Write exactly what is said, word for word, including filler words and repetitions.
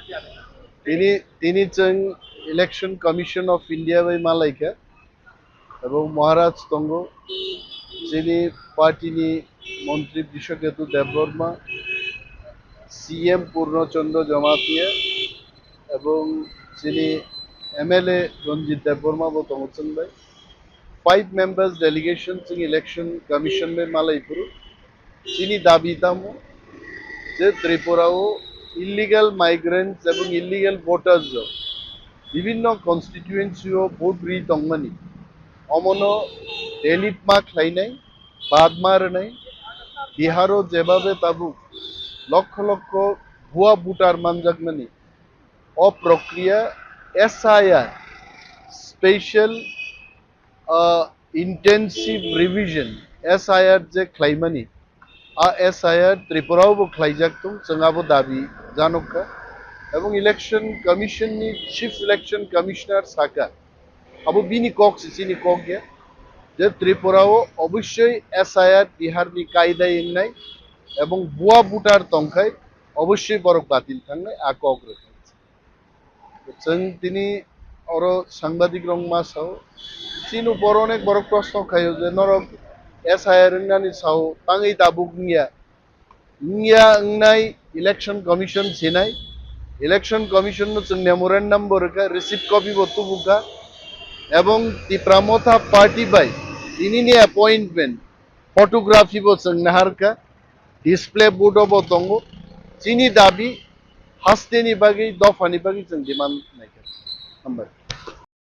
Tini, tini chwng Election Commission of India bai malaikha, ebong Maharaj tongo, chini party ni Montri Brishaketu Debbarma, C M Purno Chandra Jamatia, ebong chini M L A Ranjit Debbarma bo tongo chwng bai. Five members delegation chwng Election Commission bai malai phuru. Chini dabi tamo je Tripura o illegal migrants ebong illegal voters rok bibhinno constituency o vote ri tongmani, omono delete ma khlainai, bad ma rwnai. Bihar o jebabe tabuk lokkho lokkho bhua voter manjakmani, o prokriya S I R, special ah, intensive revision, S I R je khlaimani, a S I R Tripura o bo khlaijak tong, chwng abo dabi janokha. Ebong Election Commission ni Chief Election Commissioner saka, abo bini kok se chini kok ya, je Tripura o obossoi S I R Bihar ni kaidai wngnai, ebong bua voter tongkhai obossoi borok batil thangnai, a kok rwkha. Chwng tini oro sangbadik rok ma sao, chini upor onek borok proshno khaio je norok S I R wngnani sao tangwi tabuk wngya, wngya wngnai Election Commission sinai, Election Commission no chwng memorandum bo rwkha, receipt copy bo tubukha, ebong Tipra Motha party bai tinini appointment photography bo chwng naharkha, display board o bo tongo. Chini dabi hasteni bagwi, dophani bagwi chwng demand naikha. Hambai.